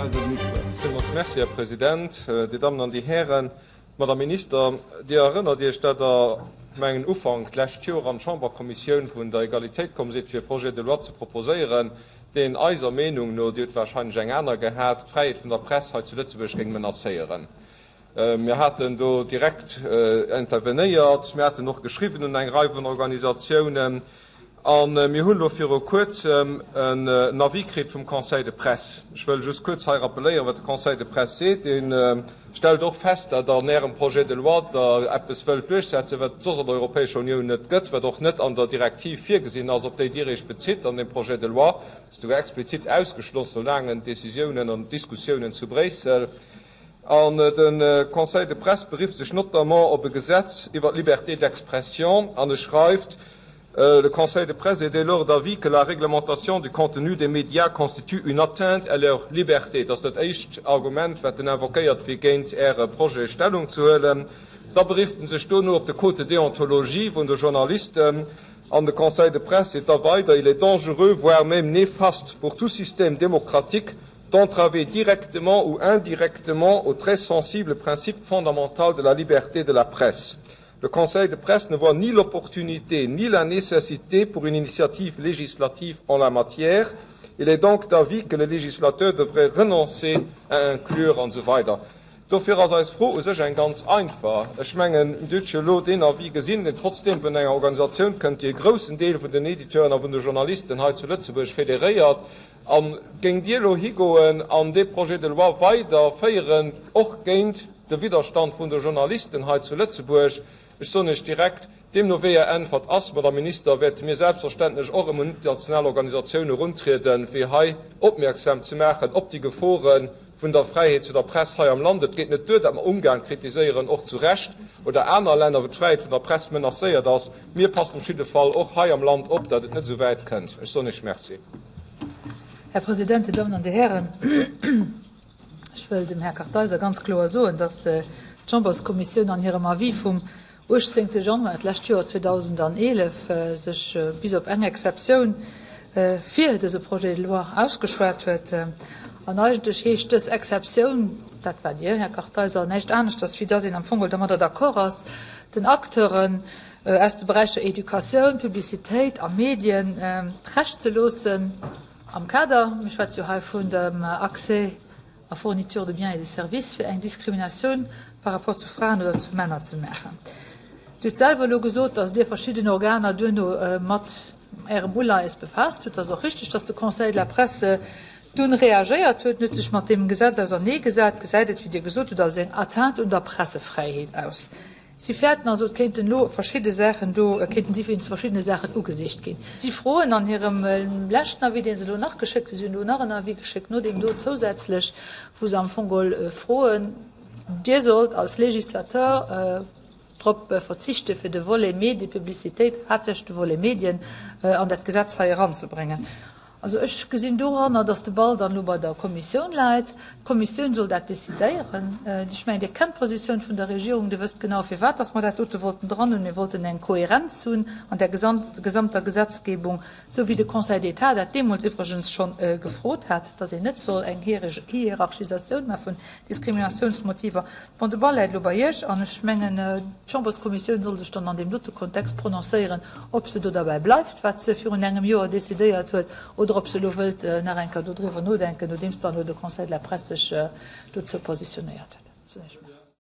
Kartheiser, Dir hutt d'Wuert. Villmools Merci, Här President, Dir Dammen an Dir Hären. Madame Minister, Dir erënnert Iech, dat Der, mengen Ufank d'lescht Joer an d'Chamberkommissioun vun der Egalitéit komm sidd, fir e Projet de loi ze proposéieren, deen eiser Meenung no, Dir hutt wahrscheinlech eng aner gehat, d'Fräiheet vun der Press hei zu Lëtzebuerg géing menacéieren. Mir haten do direkt intervenéiert, mir haten och geschriwwen un eng Rei vun Organisatiounen a mir hunn elo viru Kuerzem en Avis kritt vum Conseil de presse. Ech wëll just kuerz hei rappeléieren, wat de Conseil de presse seet. Dee stellt och fest, datt an Ärem Projet de loi Der eppes wëllt duerchsetzen, wat et soss an der Europäescher Unioun net gëtt, wat och net an der Direktiv virgesinn ass, op déi Dir Iech bezitt an deem Projet de loi. Dat ass souguer explizit ausgeschloss, no laangen Décisiounen an Diskussiounen zu Bréissel. An de Conseil de presse berifft sech notamment op e Gesetz iwwer d'Liberté d'expression an e schreift, Le Conseil de presse est dès lors d'avis que la réglementation du contenu des médias constitue une atteinte à leur liberté. Dat ass dat éischt Argument, wat en invoquéiert, fir géint Äre Projet Stellung ze huelen. Da berifft en sech dono op de Code de déontologie vun de Journalisten. An de Conseil de presse seet da weider, Il est dangereux, voire même néfaste pour tout système démocratique, d'entraver directement ou indirectement au très sensible principe fondamental de la liberté de la presse. Le Conseil de presse ne voit ni l'opportunité ni la nécessité pour une initiative législative en la matière. Il est donc d'avis que le législateur devrait renoncer à inclure an esou weider. Dofir ass eis Fro u sech eng ganz einfach. Ech mengen, Dir hutt jo elo deen Avis gesinn, deen trotzdeem vun enger Organisatioun kënnt, déi e groussen Deel vun den Editeuren a vun de Journalisten hei zu Lëtzebuerg federéiert. A géingt Dir elo higoen an dee Projet de loi weiderféieren, och géint de Widderstand vun de Journalisten hei zu Lëtzebuerg? Ech soen Iech direkt, deemno wéi Är Äntwert ass, Madame Minister, wäerte mir selbstverständlech och erëm un international Organisatioune eruntrieden, fir hei opmierksam ze maachen op déi Gefore vun der Fräiheet zu der Press hei am Land. Et geet net duer, datt mer Ungarn kritiséieren, och zu Recht, oder aner Länner, wou d'Fräiheet vun der Press menacéiert ass. Mir passen op jidde Fall och hei am Land op, datt et net esou wäit kënnt. Ech soen Iech Merci. Här President, Dir Dammen an Dir Hären, ech wëll dem Här Kartheiser ganz kloer soen, dass d'Chamberskommissioun an hirem Avis vum 18. Januar d'lescht Joer 2011 sech bis op eng Exceptioun fir dëse Projet de loi ausgeschwat huet. An eigentlech heescht dës Exceptioun, dat war Dir, Här Kartheiser, näischt aneschters, wéi dass een am Fong geholl domadder d'accord ass, den Acteuren aus de Beräicher Educatioun, Publicitéit a Medien d'Recht ze loossen, am Kader, mir schwätze jo hei vun dem Accès à fourniture de biens et de services, fir eng Diskriminatioun par rapport zu Fraen oder zu Männer ze maachen. Dir hutt selwer elo gesot, dass Dir verschidden Organer duerno mat Ärem Uleies befaasst hutt. Dat ass och richtig, dass de Conseil de la Presse dunn reagéiert huet en huet sech mat deem Gesetz auserneegesat, gesäit et, wéi Dir gesot hutt, als eng Atteinte un der Pressefräiheet aus. Si fäerten also, et kéinten elo verschidde Saachen do, kéinten si wéinst verschiddene Saachen ugesicht ginn. Si froen an hirem leschten Avis, dee se elo nach geschéckt hunn, si hunn elo nach en Avis geschéckt no deem do zousätzlech, wou se am Fong geholl froen, Dir sollt als Législateur drop verzichten, fir de Volet Medien, Publicitéit, haaptsächlech de Volet Medien, an dat Gesetz hei eranzebréngen. Also ech gesinn doranner, dass de Ball dann elo bei der Kommissioun läit. D'Kommissioun soll dat decidéieren. Ech mengen, Dir kennt d'Positioun vun der Regierung, Dir wësst genau, firwat dass mer dat dote wollten dran hunn. Mir wollten eng Kohärenz hunn an där gesamter Gesetzgebung, esou wéi de Conseil d'État dat deemools iwwregens scho gefrot hat, dass een net soll eng Hierarchisatioun maache vun Diskriminatiounsmotiver. Bon, de Ball läit elo bei Iech an ech mengen, d'Chamberskommissioun soll sech dann an deem dote Kontext prononcéieren, ob se do derbäi bleift, wat se virun engem Joer decidéiert huet, oder ob se elo wëllt nach eng Kéier dodriwwer nodenken, nodeems dann elo de Conseil de la Presse sech dozou positionéiert huet. Soen ech Merci.